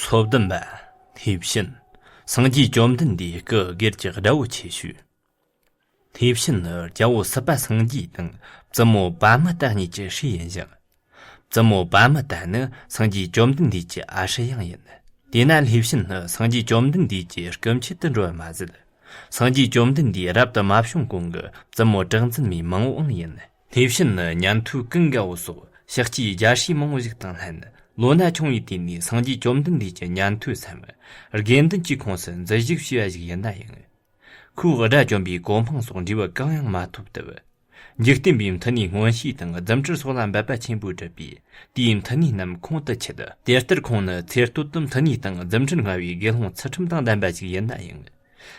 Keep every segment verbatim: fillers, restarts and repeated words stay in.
ཚོ་བདུན་པ། ལྷས་བྱིན། སངས་རྒྱས་བཅོམ་ལྡན་འདས་སྐུ་སྒེར་གྱི་དགྲ་བོ་ཆེ་ཤོས། ལྷས་བྱིན་ནི་རྒྱལ་པོ་སྲིད་པ་སངས་རྒྱས་དང་བཙུན་མོ་པདྨ་ད་གཉིས་ཀྱི་སྲས་ཡིན་ཞིང་། བཙུན་མོ་པདྨ་ད་ནི་སངས་རྒྱས་བཅོམ་ལྡན་འདས་ཀྱི་ཨ་ཞེ་ཡང་ཡིན། དེས་ན་ལྷས་བྱིན་ནི་སངས་རྒྱས་བཅོམ་ལྡན་འདས་ཀྱི་སྐུ་མཆེད་དུ་འགྲོ་བ་མ་ཟད། སངས་རྒྱས་བཅོམ་ལྡན་འདས་རབ་ཏུ་མ་བྱུང་གོང་གི་བཙུན་མོ་གྲགས་འཛིན་མའི་མང་བོའང་ཡིན། ལྷས་བྱིན་ནི་ཉན་ཐོས་ཀུན་དགའ་བོ་སོགས་ཤཱཀྱའི་རྒྱལ་སྲས་མང་བོ་ཞིག་དང་ལྷན། ལོ་ན་ཆུང་བའི་དུས་ནས་སངས་རྒྱས་བཅོམ་ལྡན་འདས་ཀྱི་ཉན་ཐོས་སམ། དགེ་འདུན་གྱི་ཁོངས་སུ་འཛུལ་ཞུགས་བྱས་པ་ཞིག་ཡིན་ན་ཡང་། ཁོས་དགྲ་བཅོམ་པའི་གོ་འཕང་སོགས་འབྲས་བུ་གང་ཡང་མ་ཐོབ་སྟབས། འཇིག་རྟེན་པའི་མཐུ་ནུས་མངོན་ཤེས་དང་རྫུ་འཕྲུལ་སོགས་ལ་འབད་པ་ཆེན་པོས་གྲུབ་པས་དེའི་མཐུ་ནུས་རྣམས་ཁོང་དུ་ཆུད། དེ་ལྟར་ཁོང་ནི་ཚེ་སྟོད་དུ་མཐུ་ནུས་དང་རྫུ་འཕྲུལ་མངའ་བའི་དགེ་སློང་ཚུལ་ཁྲིམས་དང་ལྡན་པ་ཞིག་ཡིན་ན་ཡང་།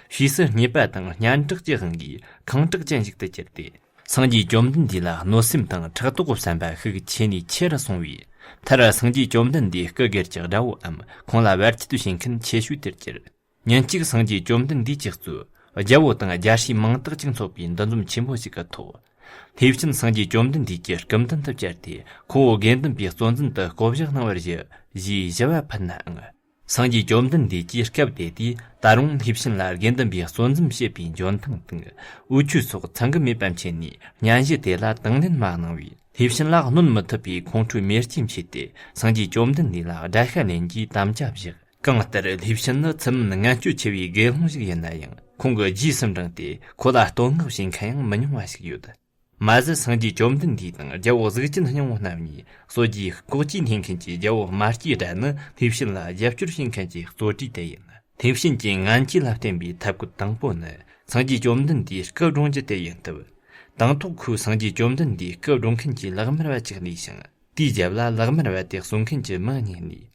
ཕྱིས་སུ་རྙེད་པ་དང་སྙན་གྲགས་ཀྱི་དབང་གིས་ཁེངས་དྲེགས་ཅན་ཞིག་ཏུ་གྱུར་ཏེ། སངས་རྒྱས་བཅོམ་ལྡན་འདས་ལ་གནོད་སེམས་དང་ཕྲག་དོག་གི་བསམ་པ་ཤུགས་ཆེ་ནས་ཆེ་རུ་སོང་བས། མཐར་སངས་རྒྱས་བཅོམ་ལྡན་འདས་སྐུ་སྒེར་གྱི་དགྲ་བོའམ་ཁོང་ལ་བར་ཆད་བྱེད་མཁན་ཆེ་ཤོས་དེར་གྱུར། ཉིན་གཅིག་སངས་རྒྱས་བཅོམ་ལྡན་འདས་ཀྱིས་གཙོས་རྒྱལ་པོ་དང་རྒྱལ་སྲས་མང་དག་ཅིག་ཚོགས་པའི་འདུ་འཛོམས་ཆེན་པོ་ཞིག་གི་ཐོག་ལྷས་བྱིན་སངས་རྒྱས་བཅོམ་ལྡན་འདས་ཀྱི་སྐུ་མདུན་དུ་བཅར་ཏེ། ཁོ་བོ་དགེ་འདུན་པའི་གཙོ་འཛིན་དུ་བསྐོ་བཞག་གནང་བར་ཞུ། ཞེས་ཞུ་བ་ཕུལ་ནའང་། སངས་རྒྱས་བཅོམ་ལྡན་འདས་ཀྱིས་སྐབས་དེ་དུས་ད་རུང་ལྷས་བྱིན་ལ་དགེ་འདུན་པའི་གཙོ་འཛིན་བྱེད་པའི་འཇོན་ཐང་དང་འོས་ཆོས་སོགས་ཚང་གི་མེད་པ་མཁྱེན་ནས། སྙན་ཞུ་དེ་ལ་དང་ལེན་མ་གནང་བས། ལྷས་བྱིན་ལ་གནོད་མི་ཐུབ་པའི་ཁོང་ཁྲོའི་མེ་ལྕེ་མཆེད་དེ། སངས་རྒྱས་བཅོམ་ལྡན་འདས་ལ་དགྲ་ཤ་ལེན་རྒྱུའི་དམ་བཅའ་བཞག་གང་ལྟར་ལྷས་བྱིན་ནི་ཚུལ་མིན་ངན་སྤྱོད་ཆེ་བའི་དགེ་སློང་ཞིག་ཡིན་ན་ཡང་། ཁོང་གི་རྗེས་སུ་འབྲངས་ཏེ་ཁོ་ལ་བསྟོད་བསྔགས་བྱེད་མཁན་ཡང་མི་ཉུང་བ་ཞིག་ཡོད། མ་ཟད་སངས་རྒྱས་བཅོམ་ལྡན་འདས་དང་རྒྱལ་པོ་གཟུགས་ཅན་སྙིང་པོ་རྣམ་གཉིས་གསོད་རྒྱུའི་ལྐོག་ཇུས་འཐེན་མཁན་གྱི་རྒྱལ་པོ་དམར་སྐྱའི་དགྲ་ནི་ལྷས་བྱིན་ལ་རྒྱབ་སྐྱོར་བྱེད་མཁན་གྱི་གཙོ་གྲས་དེ་ཡིན། ལྷས་བྱིན་གྱི་ངན་ཇུས་ལ་བརྟེན་པའི་ཐབས་བཀོད་དང་པོ་ནི། སངས་རྒྱས་བཅོམ་ལྡན་འདས་སྐུ་བཀྲོངས་རྒྱུ་དེ་ཡིན་སྟབས། དང་ཐོག་ཁོས་སངས་རྒྱས་བཅོམ་ལྡན་འདས་སྐུ་བཀྲོངས་མཁན་གྱི་ལག་དམར་བ་ཅིག་བླངས་ཤིང་། དེའི་རྒྱབ་ལ་ལག་དམར་བ་དེ་གསོད་མཁན་གྱི་མི་གཉིས་བླངས།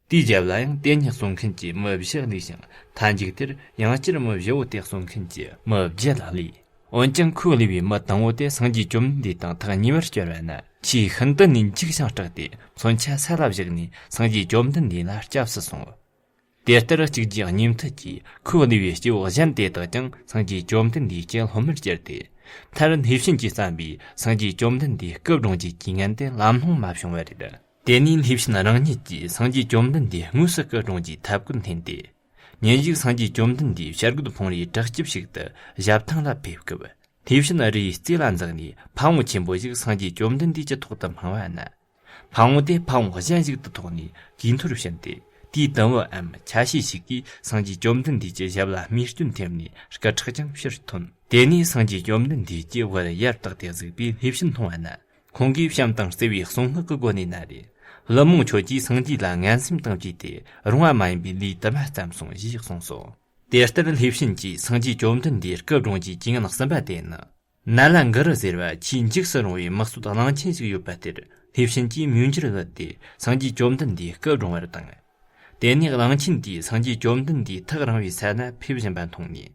དེའི་རྒྱབ་ལ་ཡང་དེ་གཉིས་གསོད་མཁན་གྱི་མི་བཞི་བླངས་ཤིང་། མཐའ་མཇུག་དེར་ཡང་བསྐྱར་མི་བཞི་བོ་དེ་གསོད་མཁན་གྱི་མི་བརྒྱད་བླངས། འོན་ཀྱང་ཁོས་བླངས་པའི་མི་དང་པོ་དེ་སངས་རྒྱས་བཅོམ་ལྡན་འདས་དང་ཐག་ཉེ་བར་གྱུར་བ་ན། ཆེས་ཤིན་ཏུ་ནས་འཇིགས་ཤིང་སྐྲག་སྟེ་མཚོན་ཆ་ས་ལ་བཞག་ནས་སངས་རྒྱས་བཅོམ་ལྡན་འདས་ལ་སྐྱབས་སུ་སོང་། དེ་ལྟར་གཅིག་རྗེས་གཉིས་མཐུད་ཀྱིས་ཁོས་བླངས་པའི་སྐྱེ་བོ་གཞན་དེ་དག་ཀྱང་སངས་རྒྱས་བཅོམ་ལྡན་འདས་ཀྱི་སློབ་མར་གྱུར་ཏེ། མཐར་ལྷས་བྱིན་གྱིས་བརྩམས་པའི་སངས་རྒྱས་བཅོམ་ལྡན་འདས་སྐུ་བཀྲོངས་རྒྱུའི་གྱི་ངན་དེ་ལམ་ལྷོང་མ་བྱུང་བ་རེད། དེ་ནས་ལྷས་བྱིན་རང་ཉིད་ཀྱིས་སངས་རྒྱས་བཅོམ་ལྡན་འདས་དངོས་སུ་སྐུ་བཀྲོངས་རྒྱུའི་ཐབས་བཀོད་འཐེན་ཏེ། ཉིན་ཞིག་སངས་རྒྱས་བཅོམ་ལྡན་འདས་བྱ་རྒོད་ཕུང་རིའི་བྲག་སྐྱིབས་ཤིག་ཏུ་ཞབས་ཐང་ལ་ཕེབས་སྐབས། ལྷས་བྱིན་རིའི་རྩེ་ལ་འཛེགས་ནས་ཕ་བོང་ཆེན་པོ་ཞིག་སངས་རྒྱས་བཅོམ་ལྡན་འདས་ཀྱི་ཐོག་ཏུ་འཕངས་པ་ན། ཕ་བོང་དེ་ཕ་བོང་གཞན་ཞིག་ཏུ་ཐོགས་ནས་གོས་འཐོར་ཕྱིན་ཏེ། དེའི་དུམ་བུའམ་ཆ་ཤས་ཤིག་གིས་སངས་རྒྱས་བཅོམ་ལྡན་འདས་ཀྱི་ཞབས་ལ་རྨས་སྐྱོན་ཐེབས་ནས་སྐུ་ཁྲག་ཀྱང་ཕྱིར་ཐོན། དེ་ནས་སངས་རྒྱས་བཅོམ་ལྡན་འདས་ཀྱི་བུ་ཡར་བཏེགས་ཏེ་གཟིགས་པས་ལྷས་བྱིན་མཐོང་བ་ན། ཁོང་གིས་བྱམས་དང་བརྩེ་བའི་གསུང་ངག་གི་སྒོ་ནས་ན་རེ། ཀླུ་མོ་ཁྱོད་ཀྱིས་སངས་རྒྱས་ལ་ངན་སེམས་དང་བཅས་ཏེ་རུང་བ་མ་ཡིན་པའི་ལས་དུ་མ་བརྩམས་སོང་ཞེས་གསུངས་སོ། དེ་ལྟར་ལྷས་བྱིན་གྱིས་སངས་རྒྱས་བཅོམ་ལྡན་འདས་སྐུ་བཀྲོངས་རྒྱུའི་གྱི་ངན་གསུམ་པ་དེ་ནི། ནཱ་ལ་གུ་རུ་ཟེར་བ་ཆེས་འཇིགས་སུ་རུང་བའི་དམག་གསོད་གླང་ཆེན་ཞིག་ཡོད་པ་དེར་ལྷས་བྱིན་གྱིས་མིའུ་འགྱུར་བླུད་དེ་སངས་རྒྱས་བཅོམ་ལྡན་འདས་སྐུ་བཀྲོངས་པར་བཏང་། དེ་ནས་གླང་ཆེན་དེས་སངས་རྒྱས་བཅོམ་ལྡན་འདས་ཐག་རིང་བའི་ས་ན་ཕེབས་བཞིན་པ་མཐོང་ནས།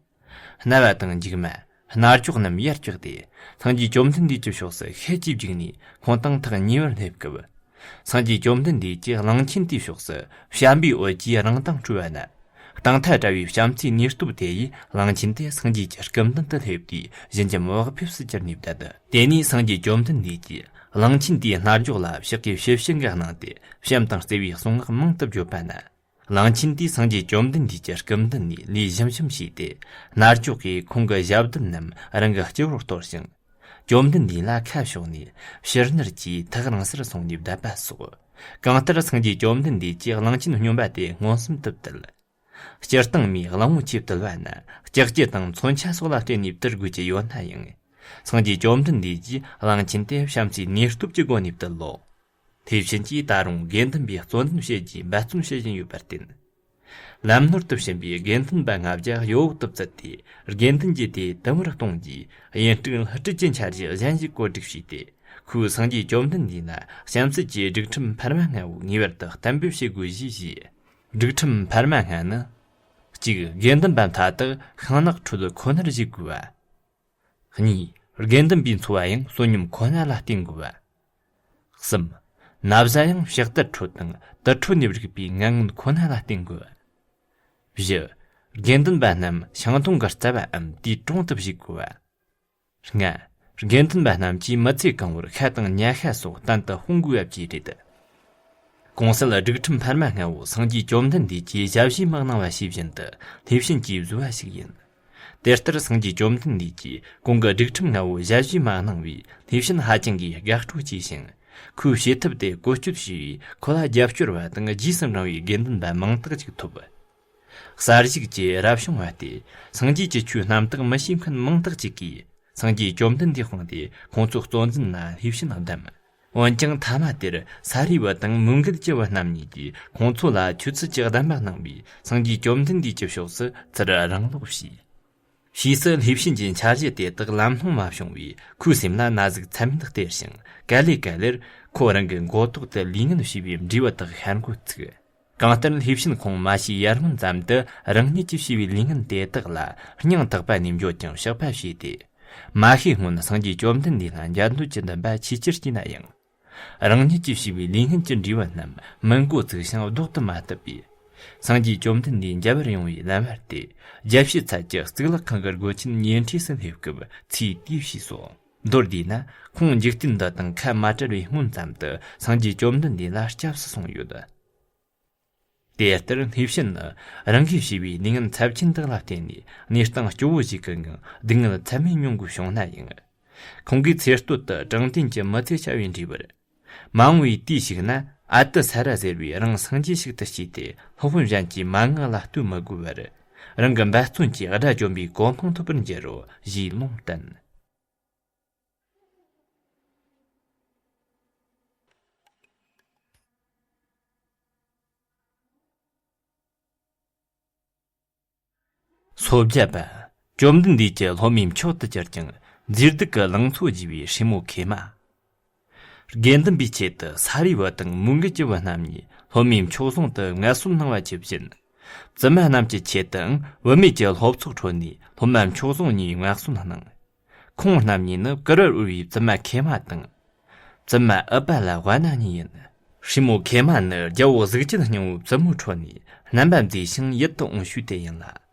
རྣ་བ་དང་མཇུག་མ། རྣ་ཅོག་རྣམས་ཡར་བཀྱགས་ཏེ། སངས་རྒྱས་བཅོམ་ལྡན་འདས་ཀྱི་ཕྱོགས་སུ་ཤེད་ཀྱིས་བརྒྱུགས་ནས་ཁོང་དང་ཐག་ཉེ་བར་སླེབས་སྐབས། སངས་རྒྱས་བཅོམ་ལྡན་འདས་ཀྱིས་གླང་ཆེན་དེའི་ཕྱོགས་སུ་བྱམས་པའི་འོད་ཀྱིས་རང་དྭངས་འཕྲོས་པ་ན། རྟིང་མཐའ་བྲལ་བའི་བྱམས་བརྩེའི་ནུས་སྟོབས་དེ་ཡིས་གླང་ཆེན་དེ་སངས་རྒྱས་ཀྱི་སྐུ་མདུན་དུ་སླེབས་དུས་བཞིན་གྱི་མི་བག་ཕེབས་སུ་གྱུར་ནས་བསྡད། དེ་ནས་སངས་རྒྱས་བཅོམ་ལྡན་འདས་ཀྱིས་གླང་ཆེན་དེའི་རྣ་ཅོག་ལ་ཕྱག་གི་ཕྱི་བཤིན་གྱི་གནང་སྟེ་བྱམས་དང་བརྩེ་བའི་གསུང་ངག་མང་དུ་བརྗོད་པ་ན། གླང་ཆེན་དེས་སངས་རྒྱས་བཅོམ་ལྡན་འདས་ཀྱི་སྐུ་མདུན་ནས་ལུས་ཞིམ་ཞིམ་བྱས་ཏེ། རྣ་ཅོག་གིས་ཁོང་གི་ཞབས་རྡུལ་རྣམས་རང་གི་སྤྱི་བོར་གཏོར་ཞིང་། བཅོམ་ལྡན་འདས་ལ་ཁ་ཕྱོགས་ནས་ཕྱིར་ནུར་གྱིས་ཐག་རིང་སར་སོང་ནས་བསྡད་པ་སོགས། གང་ལྟར་སངས་རྒྱས་བཅོམ་ལྡན་འདས་ཀྱིས་གླང་ཆེན་སྨྱོན་པ་དེ་མངོན་སུམ་དུ་བཏུལ། སྤྱིར་བཏང་མིས་གླང་པོ་ཆེ་བཏུལ་བ་ན་ལྕགས་ཀྱུ་དང་མཚོན་ཆ་སོགས་ལ་བརྟེན་ནས་བཏུལ་དགོས་ཀྱི་ཡོད་ན་ཡང་། སངས་རྒྱས་བཅོམ་ལྡན་འདས་ཀྱིས་གླང་ཆེན་དེ་བྱམས་བརྩེའི་ནུས་སྟོབས་ཀྱི་སྒོ་ནས་བཏུལ་ལོ། ལྷས་བྱིན་གྱིས་ད་རུང་དགེ་འདུན་པའི་གཙོ་འདུན་བྱེད་རྒྱུའི་འབད་བརྩོན་བྱེད་བཞིན་ཡོད་པར་བརྟེན། ལམ་ནོར་དུ་ཕྱིན་པའི་དགེ་འདུན་པ་ལྔ་བརྒྱ་གཡོ་འོག་ཏུ་བཙལ་ཏེ། དགེ་འདུན་གྱི་སྡེ་དུམ་བུར་གཏོང་རྒྱུའི་དབྱིན་སྤྲུག་ལྷུ་སྤྲུལ་གྱི་འཆར་གཞི་གཞན་ཞིག་བཀོད་སྒྲིག་བྱས་ཏེ། ཁོས་སངས་རྒྱས་བཅོམ་ལྡན་འདས་ལ་བྱམས་བརྩེ་གྱི་སྒྲིག་ཁྲིམས་འཕར་མ་ལྔ་བོ་ངེས་པར་དུ་གཏན་འབེབས་བྱེད་དགོས་ཞེས་བཤད། སྒྲིག་ཁྲིམས་འཕར་མ་ལྔ་ནི། གཅིག་དགེ་འདུན་པ་མཐའ་དག་ཤིང་ནགས་ཁྲོད་ཁོ་ནར་བཞུགས་དགོས་པ། གཉིས། དགེ་འདུན་པའི་འཚོ་བ་ཡང་བསོད་སྙོམས་ཁོ་ན་ལ་བརྟེན་དགོས་པ། གསུམ། ན་བཟའ་ཡང་ཕྱག་དར་ཁྲོད་དང་དུར་ཁྲོད་ནས་རིག་པའི་ངན་ངོན་ཁོ་ན་ལ་བརྟེན་དགོས་པ། བཞི། དགེ་འདུན་པ་རྣམས་ཤིང་སྡོང་གི་རྩ་བའམ་དེའི་དྲུང་དུ་བཞུགས་དགོས་པ། ལྔ། དགེ་འདུན་པ་རྣམས་ཀྱིས་མི་ཚེ་གང་བོར་ཤ་དང་ཉ་ཤ་སོགས་གཏན་དུ་སྤོང་དགོས་པ་བཅས་རེད། གོང་གསལ་སྒྲིག་ཁྲིམས་འཕར་མ་ལྔ་བོ་སངས་རྒྱས་བཅོམ་ལྡན་འདས་ཀྱིས་ཞལ་བཞེས་མ་གནང་བ་ཞིག་བཞིན་དུ་ལྷས་བྱིན་གྱིས་བཟོས་པ་ཞིག་ཡིན། དེ་ལྟར་སངས་རྒྱས་བཅོམ་ལྡན་འདས་ཀྱིས་གོང་གི་སྒྲིག་ཁྲིམས་ལྔ་བོ་ཞལ་བཞེས་མ་གནང་བས་ལྷས་བྱིན་ཧ་ཅང་གིས་དགའ་སྤྲོ་སྐྱེས་ཤིང་། ཁོའི་བྱེད་ཐབས་དེ་བཀོལ་སྤྱོད་བྱས་པས་ཁོ་ལ་རྒྱབ་སྐྱོར་བ་དང་རྗེས་སུ་འབྲང་བའི་དགེ་འདུན་པ་མང་དག་ཅིག་ཐོབ། གསར་བཞུགས་ཀྱི་རབ་བྱུང་བ་སྟེ། སངས་རྒྱས་ཀྱི་ཆོས་རྣམ་དག་མི་ཤེས་མཁན་མང་དག་ཅིག་གིས་སངས་རྒྱས་བཅོམ་ལྡན་འདས་དཔུང་སྟེ་ཁོང་ཚོའི་གཙོ་འཛིན་ལ་ལྷས་བྱིན་བདམས། འོན་ཀྱང་མཐའ་མ་དེར་ས་རིའི་བུ་དང་མོའུ་འགལ་གྱི་བུ་རྣམ་གཉིས་ཀྱིས་ཁོང་ཚོ་ལ་ཆོས་ཚུལ་གྱི་གདམས་པ་གནང་བས་སངས་རྒྱས་བཅོམ་ལྡན་འདས་ཀྱི་ཕྱོགས་སུ་ཚུར་རང་ལོག་བྱས། ཕྱིས་སུ་ལྷས་བྱིན་གྱི་འཆར་གཞི་དེ་དག་ལམ་ལྷོང་མ་བྱུང་བས་ཁོའི་སེམས་ལ་ན་ཟུག་ཚད་མེད་སྟེར་ཞིང་། ག་ལེ་ག་ལེར་ཁོ་རང་གི་མགོ་ཐོག་ཏུ་ལས་ངན་བྱས་པའི་འབྲས་བུ་དག་ཤར་འགོ་ཚུགས། གང་ལྟར་ལྷས་བྱིན་ཁོང་མ་ཤི་ཡར་སྔོན་ཙམ་དུ་རང་ཉིད་ཀྱིས་བྱས་པའི་ལས་ངན་དེ་དག་ལ་སྙིང་ཐག་པ་ནས་འགྱོད་ཅིང་བཤགས་པ་བྱས་ཏེ། མ་ཤི་སྔོན་སངས་རྒྱས་བཅོམ་ལྡན་འདས་ལ་འཇལ་འདོད་ཀྱི་འདུན་པ་ཆེས་ཆེར་སྐྱེས་ན་ཡང་། རང་ཉིད་ཀྱིས་བྱས་པའི་ལས་ངན་གྱི་འབྲས་བུ་རྣམས་མི་འགོ་ཚུགས་ཤིང་ལྡོག་ཏུ་མ་བཏུབ་པས། སངས་རྒྱས་བཅོམ་ལྡན་འདས་མཇལ་བར་ཡོང་བའི་ལམ་བར་དེ། རྒྱལ་བྱེད་ཚལ་གྱི་གཙུག་ལག་ཁང་གི་སྒོ་ཆེན་ཉེ་འཁྲིས་སུ་སླེབས་སྐབས་ཚེས་དེ་བྱས་སོ། མདོར་བསྡུས་ན། ཁོང་འཇིག་རྟེན་འདི་དང་ཁ་མ་བྲལ་བའི་སྔོན་ཙམ་དུ་སངས་རྒྱས་བཅོམ་ལྡན་འདས་ལ་སྐྱབས་སུ་སོང་ཡོད། དེ་ལྟར་ལྷས་བྱིན་ནི་རང་གིས་བྱས་པའི་ལས་ངན་ཚབས་ཆེན་དག་ལ་བརྟེན་ནས་གནས་སྟངས་སྐྱོ་བོ་ཞིག་གི་ངང་སྡུག་བསྔལ་ཚད་མེད་མྱོང་དགོས་བྱུང་ན་ཡང་། ཁོང་གིས་ཚེ་སྟོད་དུ་དྲང་བདེན་གྱི་མི་ཚེ་བསྐྱལ་བའི་འབྲས་བུར། མ་འོངས་པའི་དུས་ཤིག་ན་ཨ་ཏི་ས་ར་ཟེར་བའི་རང་སངས་རྒྱས་ཤིག་ཏུ་སྐྱེས་ཏེ་སློབ་དཔོན་གཞན་གྱི་མན་ངག་ལ་ལྟོས་མི་དགོས་པར། རང་གི་འབད་བརྩོན་གྱིས་དགྲ་བཅོམ་པའི་གོ་འཕང་ཐོབ་པར་འགྱུར་རོ་ཞེས་ལུང་བསྟན། སོ་བརྒྱད་པ། བཅོམ་ལྡན་འདས་ཀྱི་སློབ་མའི་མཆོག་ཏུ་གྱུར་ཅིང་མཛེས་སྡུག་གི་ལང་ཚོ་རྒྱས་པའི་སྲས་མོ་ཁེ་མ། དགེ་འདུན་པའི་ཆེད་དུ་ས་རུའི་བུ་དང་མོའུ་འགལ་གྱི་བུ་རྣམ་གཉིས་སློབ་མའི་མཆོག་ཟུང་དུ་མངའ་གསོལ་གནང་བ་ཇི་བཞིན། བཙུན་མ་རྣམས་ཀྱི་ཆེད་དུའང་བུད་མེད་ཀྱི་སློབ་ཚོགས་ཁྲོད་ནས་སློབ་མ་མཆོག་ཟུང་གཉིས་མངའ་གསོལ་གནང་། ཁོང་རྣམ་གཉིས་ནི་བཀུར་བར་འོས་པའི་བཙུན་མ་ཁེ་མ་དང་། བཙུན་མ་ཨུ་པ་ལ་ཝ་ན་གཉིས་ཡིན། སྲས་མོ་ཁེ་མ་ནི་རྒྱལ་པོ་གཟུགས་ཅན་སྙིང་པོའི་བཙུན་མོའི་ཁྲོད་ནས་རྣམ་པ་མཛེས་ཤིང་ཡིད་དུ་འོང་ཤོས་དེ་ཡིན་ལ།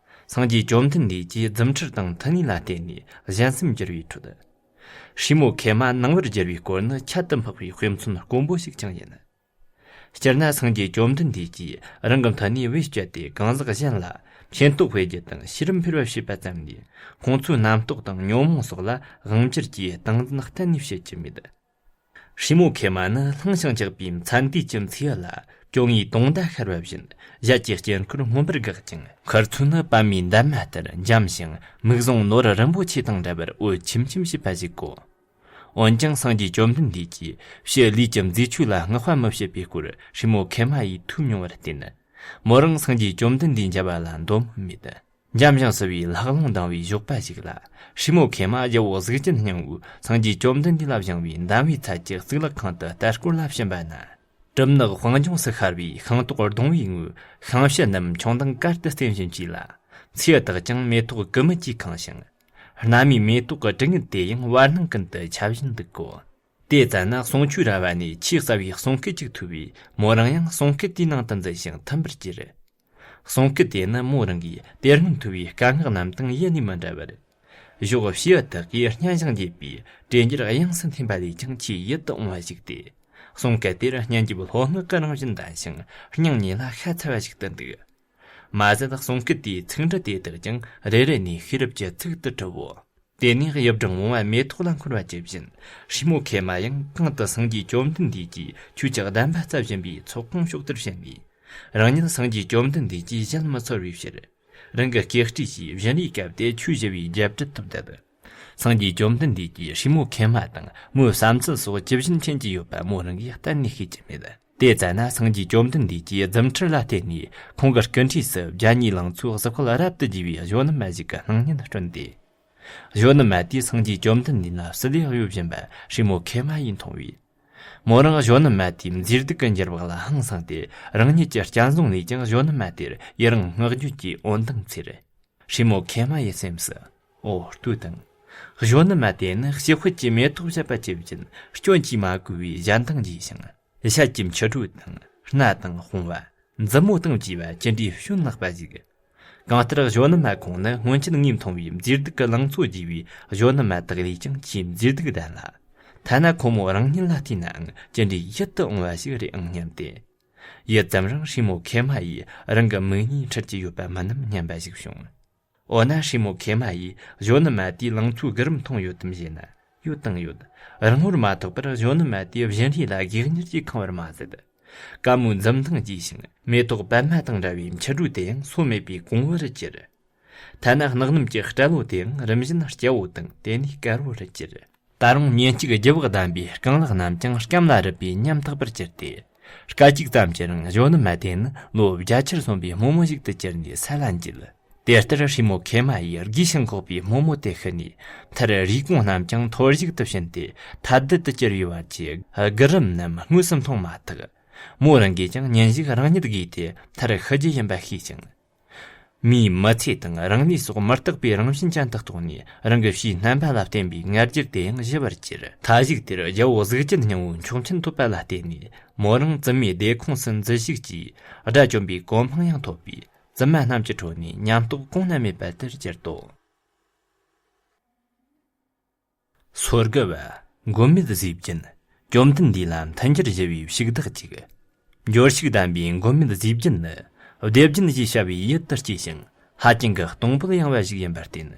སངས་རྒྱས་བཅོམ་ལྡན་འདས་ཀྱིས་རྫུ་འཕྲུལ་དང་མཐུ་ནུས་ལ་བརྟེན་ནས་གཞན་སེམས་འགྱུར་བའི་ཁྲོད། སྲས་མོ་ཁེ་མ་ནང་བར་འགྱུར་བའི་སྐོར་ནི་ཁྱད་དུ་འཕགས་པའི་དཔེ་མཚོན་དཀོན་པོ་ཞིག་ཀྱང་ཡིན། སྤྱིར་ན་སངས་རྒྱས་བཅོམ་ལྡན་འདས་ཀྱིས་རང་གི་མཐུ་ནུས་བེད་སྤྱད་དེ་གང་ཟག་གཞན་ལ་མཁྱེན་རྟོགས་འཕེལ་རྒྱུ་དང་ཤེས་རབ་འཕེལ་བར་བྱེད་པ་ཙམ་ལས་ཁོང་ཚོའི་རྣམ་རྟོག་དང་ཉོན་མོངས་སོགས་ལ་དབང་བསྒྱུར་གྱི་སྟངས་འཛིན་གཏན་ནས་བྱེད་ཀྱི་མེད། སྲས་མོ་ཁེ་མ་ནི་ལྷིང་ཞིང་འཇགས་པའི་མཚན་ལྟས་ཀྱི་མཚེའུ་ལ་སྐྱོ་ངའི་དུང་ཟླ་ཤར་བ་བཞིན་ཞལ་གྱི་དཀྱིལ་འཁོར་མངོན་པར་དགག་ཅིང་ཁུ་ཚུར་ནི་པདྨའི་འདབ་མ་ལྟར་འཇམ་ཞིང་མིག་ཟུང་ནོར་རིན་པོ་ཆེ་དང་འདྲ་བར་འོད་ཆེམ་ཆེམ་བྱེད་པ་ཞིག་གོ། འོན་ཀྱང་སངས་རྒྱས་བཅོམ་ལྡན་འདས་ཀྱིས་ཕྱི་ལུས་ཀྱི་མཛེས་ཆོས་ལ་བསྔགས་པ་མི་བྱེད་པའི་སྐོར་སྲས་མོ་ཁེ་མ་ཡིས་ཐོས་མྱོང་བར་བརྟེན། མོ་རང་སངས་རྒྱས་བཅོམ་ལྡན་འདས་མཇལ་བ་ལ་འདོད་མོས་མེད། འཇམ་ཞིང་བསིལ་བའི་ལྷགས་རླུང་ལྡང་བའི་ཞོགས་པ་ཞིག་ལ། སྲས་མོ་ཁེ་མ་རྒྱལ་པོ་གཟུགས་ཅན་སྙིང་པོས་སངས་རྒྱས་བཅོམ་ལྡན་འདས་ལ་བཞེངས་པའི་འདམ་བུའི་ཚལ་གྱི་གཙུག་ལག་ཁང་དུ་ལྟ་སྐོར་ལ་ཕྱིན་པ་ན། གྲུབ་ནག་དཔངས་ལྗོངས་སུ་ཤར་བའི་ཤིང་ཏོག་གདོང་བའི་ངོས་ཤིང་བྱི་རྣམས་མཆོང་ལྡིང་གར་དུ་རྩེན་བཞིན་བྱས་ལ། མཚེའུ་དག་ཀྱང་མེ་ཏོག་ཀུ་མུད་ཀྱིས་གང་ཞིང་། སྣ་མའི་མེ་ཏོག་གི་དྲི་ངད་དེ་ཡང་བར་སྣང་ཀུན་ཏུ་ཁྱབ་བཞིན་འདུག་གོ། དེ་ཙ་ན་གསུང་ཆོས་ར་བ་ནས་ཆེས་གསལ་བའི་གསུང་སྐད་ཅིག་ཐོས་པས་མོ་རང་ཡང་གསུང་སྐད་དེའི་ནང་དུ་འཛུལ་ཞིང་ཐིམ་པར་གྱུར། གསུང་སྐད་དེ་ནི་མོ་རང་གིས་དེ་སྔོན་ཐོས་པའི་དཀའ་ངལ་རྣམས་དང་ཡེ་ནས་མི་འདྲ་བར། གཞོགས་བྱིའུ་དག་གིས་སྙན་ཞིང་འགྱེད་པའི་གྲོས་འགྱུར་དབྱངས་སུ་འཐེན་པ་ལས་ཀྱང་ཆེས་ཡིད་དུ་འོང་བ་ཞིག་སྟེ། གསུང་སྐད་དེར་སྙན་འཇེབས་ལྷོ་སྔགས་ཀྱི་རང་བཞིན་ལྡན་ཞིང་སྙིང་ཉེ་ལ་ཤ་ཚ་བ་ཞིག་ཏུ་འདུག། མ་ཟད་གསུང་སྐད་དེའི་ཚིག་འབྲུ་དེ་དག་ཀྱང་རེ་རེ་ནས་ཤེས་རབ་ཀྱི་ཚིག་ཏུ་གྲུབ་བོ། དེ་ནས་གཡུ་སྦྲང་བུང་བ་མེ་ཏོག་ལ་འཁོར་བ་ཇི་བཞིན། སྲས་མོ་ཁེ་མ་ཡང་གང་དུ་སངས་རྒྱས་བཅོམ་ལྡན་འདས་ཀྱིས་ཆོས་ཀྱི་གདམས་པ་སྩལ་བཞིན་པའི་ཚོགས་ཁང་ཕྱོགས་དེར་ཕྱིན་ནས། རང་ཉིད་སངས་རྒྱས་བཅོམ་ལྡན་འདས་ཀྱིས་གཞལ་མི་ཚོར་བའི་ཕྱིར། རང་གི་སྐེ་དཀྲིས་ཀྱིས་བཞིན་རས་བཀབ་སྟེ་ཆོས་ཞུ་བའི་རྒྱབ་དཀྲི་ཐུབ་ཐལ། སངས་རྒྱས་བཅོམ་ལྡན་འདས་ཀྱིས་སྲས་མོ་ཁེ་མ་དང་མོའི་བསམ་ཚུལ་སོགས་ཇི་བཞིན་མཁྱེན་གྱི་ཡོད་པ་མོ་རང་གིས་གཏན་ནས་ཤེས་ཀྱི་མེད། དེ་ཙ་ན་སངས་རྒྱས་བཅོམ་ལྡན་འདས་ཀྱིས་རྫུ་འཕྲུལ་ལ་བརྟེན་ནས་ཁོང་གི་སྐུ་འཁྲིས་སུ་བརྒྱ་གཉིས་ལང་ཚོའི་གཟི་འོད་རབ་ཏུ་རྒྱས་པའི་གཞོན་ནུ་མ་ཞིག་གི་སྣང་བརྙན་བསྐྲུན་ཏེ། གཞོན་ནུ་མ་དེས་སངས་རྒྱས་བཅོམ་ལྡན་འདས་ལ་བསིལ་ལེ་གཡོ་བཞིན་པ་སྲས་མོ་ཁེ་མ་ཡིས་མཐོང་བས། མོ་རང་གཞོན་ནུ་མ་དེའི་མཛེས་སྡུག་གི་འགྱུར་བག་ལ་ཧང་སངས་ཏེ་རང་ཉིད་ཀྱི་སྤྱན་ཟུང་ནས་ཀྱང་གཞོན་ནུ་མ་དེར་ཡི་རང་བསྔགས་བརྗོད་ཀྱི་འོད་མདངས་འཚེར། སྲས་མོ་ཁེ་མ་ཡི་སེམས་སུ། འོ་ལྟོས་དང་། གཞོན་ནུ་མ་དེ་ནི་ཕྱི་དཔལ་གྱི་མེ་ཏོག་བཞད་པ་ཇི་བཞིན་སྐྱོན་གྱིས་མ་གོས་པའི་གཞན་དང་བརྗེ་ཞིང་། ཞལ་གྱི་མཆུ་སྒྲོས་དང་སྣ་དང་དཔུང་བ། མཛུབ་མོ་དང་བཅས་པ་ཅི་འདྲའི་བྱོན་ལེགས་པ་ཞིག། གང་ལྟར་གཞོན་ནུ་མ་ཁོང་ནི་སྔོན་ཆད་ངས་མཐོང་བའི་མཛེས་སྡུག་གི་ལང་ཚོ་རྒྱས་པའི་གཞོན་ནུ་མ་དག་ལས་ཀྱང་ཆེས་མཛེས་སྡུག་ལྡན་ལ། ཐ་ན་ཁོ་མོ་རང་ཉིད་ལ་བལྟས་ནའང་ཅི་འདྲའི་ཡིད་དུ་འོང་བ་ཞིག་རེད་ཨང་སྙམ་སྟེ། ཡུད་ཙམ་རིང་ཧྲི་མོ་ཁེ་མ་ཡིས་རང་གི་མིག་གཉིས་འཁྲུལ་གྱི་ཡོད་པ་མིན་ནམ་སྙམ་པ་ཞིག་བྱུང་། འོ་ན་ཧྲི་མོ་ཁེ་མ་ཡིས་གཞོན་ནུ་མ་དེའི་ལང་ཚོའི་སྒུལ་རིམ་མཐོང་ཡོད་དམ་ཞེ་ན། ཡོད་དང་ཡོད། རང་ངོར་མ་ཐོགས་པར་གཞོན་ནུ་མ་དེ་བཞིན་རས་ལ་སྒེག་ཉར་གྱིས་ཁེངས་པར་མ་ཟད། དཀའ་མོའི་འཛུམ་མདངས་རྒྱས་ཤིང་མེ་ཏོག་པད་མ་དང་འདྲ་བའི་མཆུ་སྒྲོས་དེ་ཡང་སོ་མེད་པའི་གོང་བུ་རུ་གྱུར། ཐ་ན་ནགས་གནམ་གྱི་སྤྲ་ལོ་དེ་ཡང་རིམ་བཞིན་སྐྱ་བོ་དང་དེ་ནས་དཀར་བོ་རུ་གྱུར། ད་རུང་ཉིན་གཅིག་རྒྱུ་བག་ལྡན་པའི་རྐང་ལག་རྣམས་ཀྱང་སྐམ་ལ་རུབ་པའི་ཉམ་ཐག་པར་གྱུར་ཏེ། སྐད་ཅིག་ཙམ་གྱི་རིང་གཞོན་ནུ་མ་དེ་ནི་ལོ་བརྒྱད་ཅུར་སོན་པའི་སྨོ་མོ་ཞིག་ཏུ་གྱུར་ནས་ས་ལ་འགྱེལ། དེ་ལྟར་ཧྲི་མོ་ཁེ་མ་ཡིས་རྒས་ཤིང་འཁོགས་པའི་སྨོ་མོ་དེ་ཤི་ནས། མཐར་རུས་གོང་རྣམས་ཀྱང་མཐོར་གཞུག་ཏུ་ཕྱིན་ཏེ་ཐལ་རྡུལ་དུ་གྱུར་པའི་བར་གྱི་སྒུལ་རིམ་རྣམས་དངོས་སུ་མཐོང་མ་ཐག། མོ་རང་གིས་ཀྱང་ཉིན་ཞིག་རང་ཉིད་རྒས་ཏེ་མཐར་ཤི་རྒྱུ་ཡིན་པ་ཤེས་ཤིང་། མིའི་མི་ཚེ་དང་རང་ལུས་སོགས་མི་རྟག་པའི་རང་བཞིན་ཅན་དུ་རྟོགས་ནས། རང་གི་ཕྱིའི་རྣམ་པ་ལ་བརྟེན་པའི་ང་རྒྱལ་དེ་ཡང་ཞི་བར་གྱུར། མཐའ་གཞུག་དེར་རྒྱལ་པོ་གཟུགས་ཅན་སྙིང་པོའི་མཆོག་མཆན་ཐོབ་པ་ལ་བརྟེན་ནས། མོ་རང་བཙུན་མོའི་སྡེ་ཁོངས་སུ་འཛུལ་ཞུགས་ཀྱིས། དགྲ་བཅོམ་པའི་གོ་འཕང་ཡང་ཐོབ་པས། བཙུན་མ་རྣམས་ཀྱི་ཁྲོད་ནས་ཉམས་རྟོགས་གོང་ན་མེད་པ་དེར་གྱུར་ཏོ། སོར་དགུ་བ། མགོན་མེད་གཟུགས་ཅན། བཅོམ་ལྡན་འདས་ལ་མཐུན་འགྱུར་ཞུ་བའི་ཕྱུག་བདག་ཅིག། འབྱོར་ཕྱུག་ལྡན་པའི་མགོན་མེད་གཟུགས་ཅན་ནི། བདེ་ལྡན་ཞེས་བྱ་བའི་ཡུལ་དུ་སྐྱེས་ཤིང་། ཧ་ཅང་གི་གཏོང་ཕོད་ཡངས་པ་ཞིག་ཡིན་པར་བརྟེན།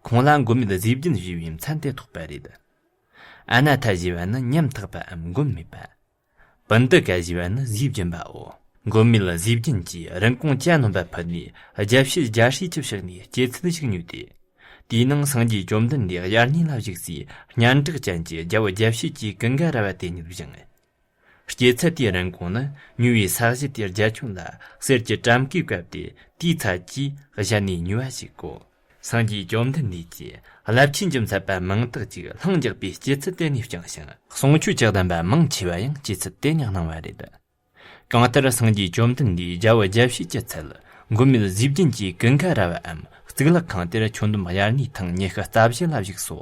ཁོང་ལ་མགོན་མེད་གཟུགས་ཅན་ཞེས་པའི་མཚན་དེ་ཐོགས་པ་རེད། ཨ་ན་ཐ་ཞེས་པ་ནི་ཉམ་ཐག་པའམ་མགོན་མེད་པ། པུན་ཏི་ཀ་ཞེས་པ་ནི་གཟུགས་ལྗིད་པའོ། མགོན་མེད་གཟུགས་ཅན་གྱིས་རིན་གོང་གྱ་ནོམ་པ་ཕུལ་ནས། རྒྱལ་བྱེད་རྒྱལ་སྲས་ཀྱི་ཕྱག་ནས་སྐྱེད་ཚལ་ཞིག་ཉོས་ཏེ། དེའི་ནང་སངས་རྒྱས་བཅོམ་ལྡན་འདས་དབྱར་གནས་ལ་བཞུགས་སའི་སྙན་གྲགས་ཅན་གྱི་རྒྱལ་པོ་རྒྱལ་བྱེད་ཀྱི་ཀུན་དགའ་ར་བ་དེ་ཉིད་བཞེངས། སྐྱེད་ཚལ་དེའི་རིན་གོང་ནི། ཉོས་པའི་ས་གཞི་དེའི་རྒྱ་ཁྱོན་ལ་གསེར་གྱི་ཊམ་ཀའི་བཀབ་སྟེ། དེའི་ཚད་ཀྱིས་གཞན་ནས་ཉོས་པ་ཞིག་གོ། སངས་རྒྱས་བཅོམ་ལྡན་འདས་ཀྱིས་རླབས་ཆེན་གྱི་མཛད་པ་མང་དག་ཅིག་ལྷིང་འཇགས་པའི་སྐྱེད་ཚལ་དེ་ནས་བསྐྱངས་ཤིང་། གསུང་ཆོས་ཀྱི་བདེན་པ་མང་ཆེ་བ་ཡང་སྐྱེད་ཚལ་དེ་ནས་གནང་བ་རེད། གང་ལྟར་སངས་རྒྱས་བཅོམ་ལྡན་འདས་རྒྱལ་པོ་རྒྱལ་བྱེད་ཀྱི་ཚལ་མགོན་མེད་གཟུགས་ཅན་གྱི་ཀུན་དགའ་ར་བའམ་གཙུག་ལག་ཁང་དེར་ཁྱོན་བསྡོམས་དབྱར་གནས་ཐེངས་ཉི་ཤུ་རྩ་བཞི་ལ་བཞུགས་སོ།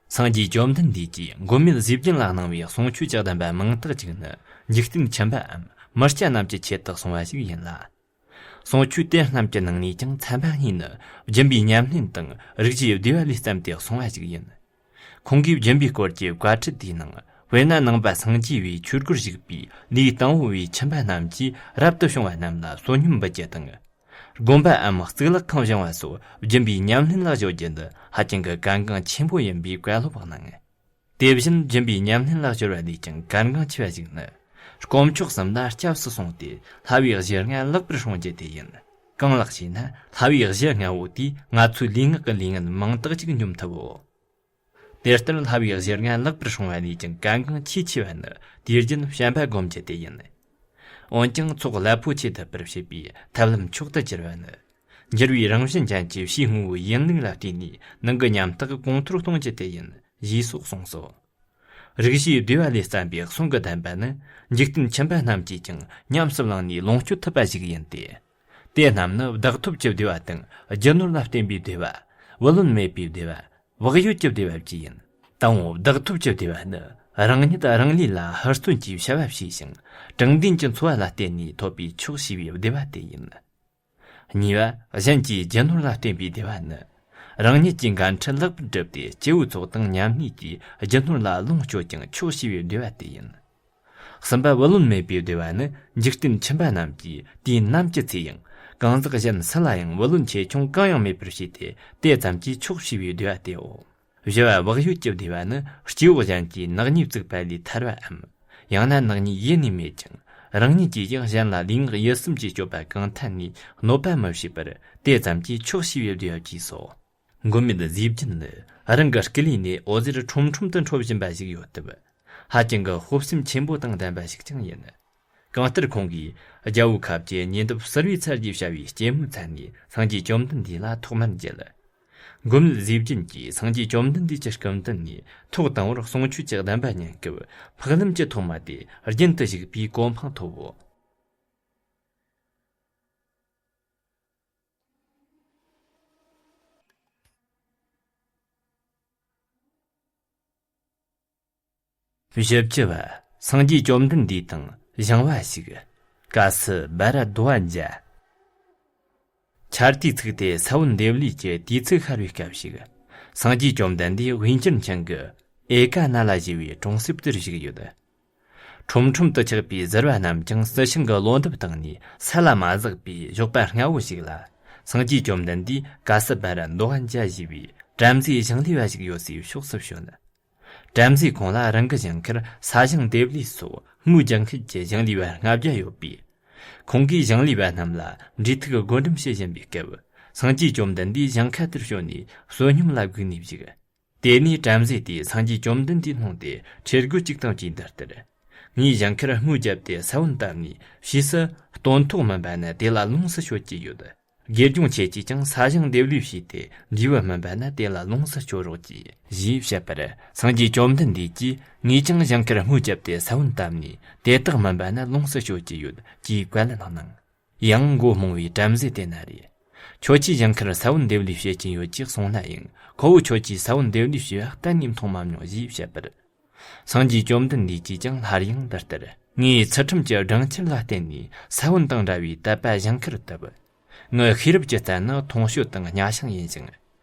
སངས་རྒྱས་བཅོམ་ལྡན་འདས་ཀྱིས་མགོན་མེད་གཟུགས་ཅན་ལ་གནང་བའི་གསུང་ཆོས་ཀྱི་བདེན་པ་མང་དག་ཅིག་ནི། འཇིག་རྟེན་ཁྱིམ་པའམ་མི་སྐྱ་རྣམས་ཀྱི་ཆེད་དུ་གསུངས་པ་ཞིག་ཡིན་ལ། གསུང་ཆོས་དེ་རྣམས་ཀྱི་ནང་ནས་ཀྱང་ཚན་པ་གཉིས་ནི། སྦྱིན་པའི་ཉམས་ལེན་དང་རིག་བྱེད་བདེ་བ་ལས་བརྩམས་ཏེ་གསུངས་པ་ཞིག་ཡིན། ཁོང་གིས་སྦྱིན་པའི་སྐོར་གྱི་བཀའ་ཁྲིད་དེའི་ནང་། དཔེར་ན་ནང་པ་སངས་རྒྱས་པའི་ཆོས་སྒོར་ཞུགས་པའི་ལས་དང་པོ་བའི་ཁྱིམ་པ་རྣམས་ཀྱིས་རབ་ཏུ་བྱུང་བ་རྣམས་ལ་བསོད་སྙོམས་འབུལ་རྒྱུ་དང་། དགོན་པའམ་གཙུག་ལག་ཁང་བཞེངས་པ་སོགས་སྦྱིན་པའི་ཉམས་ལེན་ལ་གཞོལ་རྒྱུ་འདི་ཧ་ཅང་གི་གལ་འགངས་ཆེན་པོ་ཡིན་པའི་བཀའ་སློབ་གནང་། དེ་བཞིན་སྦྱིན་པའི་ཉམས་ལེན་ལ་གཞོལ་བ་ལས་ཀྱང་གལ་འགངས་ཆེ་བ་ཞིག་ནི། དཀོན་མཆོག་གསུམ་ལ་སྐྱབས་སུ་སོང་སྟེ་བསླབ་པའི་གཞི་ལྔ་ལེགས་པར་སྲུང་རྒྱུ་དེ་ཡིན། གང་ལགས་ཞེ་ན། བསླབ་པའི་གཞི་ལྔ་བོ་དེས་ང་ཚོའི་ལུས་ངག་གི་ལས་ངན་མང་དག་ཅིག་འཇོམས་ཐུབ་བོ། དེ་ལྟར་བསླབ་པའི་གཞི་ལྔ་ལེགས་པར་སྲུང་བ་ལས་ཀྱང་གལ་འགངས་ཆེས་ཆེ་བ་ནི། དུས་རྒྱུན་བྱམས་པ་སྒོམ་རྒྱུ་དེ་ཡིན། འོན་ཀྱང་ཚོགས་རླབས་པོ་ཆེ་ཐུབ་པར་བྱེད་པའི་ཐབས་ལམ་མཆོག་ཏུ་གྱུར་པ་ནི། འགྱུར་བའི་རང་བཞིན་ཅན་གྱི་ཕྱིའི་དངོས་པོའི་ཡིན་ལུགས་ལ་བརྟེན་ནས་ནང་གི་ཉམས་རྟོགས་གོང་མཐོར་གཏོང་རྒྱུ་དེ་ཡིན། ཞེས་སོགས་གསུངས་སོ། རིག་བྱེད་བདེ་བ་ལས་བརྩམས་པའི་གསུང་གི་བདེན་པ་ནི། འཇིག་རྟེན་ཁྱིམ་པ་རྣམས་ཀྱིས་ཀྱང་ཉམས་སུ་བླངས་ནས་ལོངས་སྤྱོད་ཐུབ་པ་ཞིག་ཡིན་ཏེ། དེ་རྣམས་ནི་བདག་ཐོབ་ཀྱི་བདེ་བ་དང་རྒྱུ་ནོར་ལ་བརྟེན་པའི་བདེ་བ། བུ་ལོན་མེད་པའི་བདེ་བ། བག་ཡོད་ཀྱི་བདེ་བ་བཅས་ཡིན། དང་པོ་བདག་ཐོབ་ཀྱི་བདེ་བ་ནི། རང་ཉིད་རང་ལུས་ལ་ཧུར་བརྩོན་གྱིས་བྱ་བ་བྱས་ཤིང་། དྲང་བདེན་གྱི་འཚོ་བ་ལ་བརྟེན་ནས་ཐོབ་པའི་ཆོག་ཤེས་པའི་བདེ་བ་དེ་ཡིན། གཉིས་པ། གཞན་གྱི་རྒྱུ་ནོར་ལ་བརྟེན་པའི་བདེ་བ་ནི། རང་ཉིད་ཀྱི་འགན་འཁྲི་ལེགས་པར་བསྒྲུབས་ཏེ། སྐྱེ་བོའི་ཚོགས་དང་མཉམ་གནས་ཀྱིས་རྒྱུ་ནོར་ལ་ལོངས་སྤྱོད་ཀྱང་ཆོག་ཤེས་པའི་བདེ་བ་དེ་ཡིན། གསུམ་པ། བུ་ལོན་མེད་པའི་བདེ་བ་ནི། འཇིག་རྟེན་ཁྱིམ་པ་རྣམས་ཀྱིས་དུས་ནམ་གྱི་ཚེ་ཡང་། གང་ཟག་གཞན་སུ་ལ་ཡང་བུ་ལོན་ཆེ་ཆུང་གང་ཡང་མེད་པར་བྱས་ཏེ། དེ་ཙམ་གྱིས་ཆོག་ཤེས་པའི་བདེ་བ་དེའོ། བཞི་བ། བག་ཡོད་ཀྱི་བདེ་བ་ནི། སྐྱེ་བོ་གཞན་གྱིས་ནག་ཉེས་བཙུགས་པ་ལས་ཐར་བའམ། ཡང་ན་ནག་ཉེས་ཡེ་ནས་མེད་ཅིང་། རང་ཉིད་ཀྱིས་ཀྱང་གཞན་ལ་ལུས་ངག་ཡིད་གསུམ་གྱི་སྤྱོད་པ་གང་ཐད་ནས་གནོད་པ་མི་བྱེད་པར། དེ་ཙམ་གྱིས་ཆོག་ཤེས་པའི་བདེ་བ་བཅས་སོ། མགོན་མེད་གཟུགས་ཅན་ནི། རང་གི་སྐུ་ལུས་ནས་འོད་ཟེར་ཁྲོམ་ཁྲོམ་དུ་འཕྲོ་བཞིན་པ་ཞིག་ཡོད་སྟབས། ཧ་ཅང་གི་སྤོབས་སེམས་ཆེན་པོ་དང་ལྡན་པ་ཞིག་ཀྱང་ཡིན། གང་ལྟར་ཁོང་གིས་རྒྱལ་པོའི་ཁབ་ཀྱི་ཉེ་འདབས་གསེར་བའི་ཚལ་གྱི་བྱ་བའི་སྐྱེད་མོས་ཚལ་ནས་སངས་རྒྱས་བཅོམ་ལྡན་འདས་ལ་ཐོག་མར་མཇལ། མགོན་མེད་གཟུགས་ཅན་གྱིས་སངས་རྒྱས་བཅོམ་ལྡན་འདས་ཀྱི་སྐུ་མདུན་ནས་ཐོག་དང་པོར་གསུང་ཆོས་ཀྱི་བདེན་པ་ཉན་སྐབས། འཕགས་ལམ་གྱི་ཐོག་མ་དེ་རྒྱུན་དུ་ཞུགས་པའི་གོ་འཕང་ཐོབ་བོ། བཞི་བཅུ་བ། སངས་རྒྱས་བཅོམ་ལྡན་འདས་དང་བཞེངས་པ་ཞིག། སྐབས་སུ་བྷ་ར་དྷ་ཝ་ཛ། ཆར་དུས་ཚིགས་ཏེ་ས་བོན་འདེབས་ལས་ཀྱི་དུས་ཚིགས་ཤར་བའི་སྐབས་ཤིག། སངས་རྒྱས་བཅོམ་ལྡན་འདས་དབུས་འཁྱུད་ཆེན་གྱི་ཨེ་ཀ་ན་ལ་ཞེས་པའི་གྲོང་གསེབ་ཏུ་བཞུགས་ཡོད། ཁྲོམ་ཁྲོམ་དུ་ཆགས་པའི་གཟུར་བ་རྣམས་ཀྱང་སྲིད་ཞིང་གི་བློ་འདེབས་བཏང་ནས་ས་ལ་མ་ཟགས་པའི་ཞོགས་པ་སྔ་བོ་ཞིག་ལ། སངས་རྒྱས་བཅོམ་ལྡན་འདས་ག་སི་པ་ར་མདོ་ཧན་ཅ་ཞེས་པའི་བྲམ་ཟེའི་ཞིང་ལས་པ་ཞིག་ཡོད་སའི་ཕྱོགས་སུ་བྱོན། བྲམ་ཟེ་ཁོང་ལ་རང་གི་ཞིང་ཁར་ས་ཞིང་འདེབས་ལས་སོགས་དངུལ་རྒྱག་མཁན་གྱི་ཞིང་ལས་པ་ལྔ་བརྒྱ་ཡོད་པས། ཁོང་གིས་ཞིང་ལས་པ་རྣམས་ལ་འབྲེལ་ཐུག་བགོ་འགྲེམས་བྱེད་བཞིན་པའི་སྐབས། སངས་རྒྱས་བཅོམ་ལྡན་འདས་ཞིང་ཁ་དེར་བྱོན་ནས་བསོད་སྙོམས་ལ་བསྒུགས་ནས་བཞུགས། དེ་ནས་བྲམ་ཟེ་དེས་སངས་རྒྱས་བཅོམ་ལྡན་འདས་མཐོང་སྟེ་ཁྲེལ་དགོད་ཅིག་བཏང་རྗེས་འདི་ལྟར། ངའི་ཞིང་ཁར་དངུལ་བརྒྱབ་སྟེ་ས་བོན་བཏབ་ནས་ཕྱིས་སུ་སྟོན་ཐོག་སྨིན་པ་ན་དེ་ལ་ལོངས་སུ་སྤྱོད་ཀྱི་ཡོད། དགེ་སྦྱོང་ཁྱེད་ཀྱིས་ཀྱང་ས་ཞིང་འདེབས་ལས་བྱས་ཏེ་འབྲས་བུ་སྨིན་པ་ན་དེ་ལ་ལོངས་སུ་སྤྱོད་རོགས་གྱིས། ཞེས་བཤད་པར། སངས་རྒྱས་བཅོམ་ལྡན་འདས་ཀྱིས་ངས་ཀྱང་ཞིང་ཁར་དངུལ་བརྒྱབ་སྟེ་ས་བོན་བཏབ་ནས་དེ་དག་སྨིན་པ་ན་ལོངས་སུ་སྤྱོད་ཀྱི་ཡོད་ཅེས་བཀའ་གནང་། ཡང་མགོ་རྨོངས་པའི་བྲམ་ཟེ་དེ་ན་རེ། ཁྱོད་ཀྱིས་ཞིང་ཁར་ས་བོན་འདེབས་ལས་བྱེད་ཀྱིན་ཡོད་ཅེས་གསུངས་ན་ཡང་ཁོ་བོ་ཁྱོད་ཀྱིས་ས་བོན་འདེབས་ལས་བྱེད་པ་གཏན་ནས་མཐོང་མ་མྱོང་ཞེས་བཤད་པར། སངས་རྒྱས་བཅོམ་ལྡན་འདས་ཀྱིས་ཀྱང་སླར་ཡང་འདི་ལྟར། ངས་ཚུལ་ཁྲིམས་ཀྱི་སྦྲང་ཆར་ལ་བརྟེན་ནས་ས་བོན་དང་འདྲ་བའི་དད་པ་ཞིང་ཁར་བཏབ། ངའི་ཤེས་རབ་ཀྱི་རྩལ་ནི་མཐོང་སྤྱོད་དང་གཉའ་ཤིང་ཡིན་ཞིང་།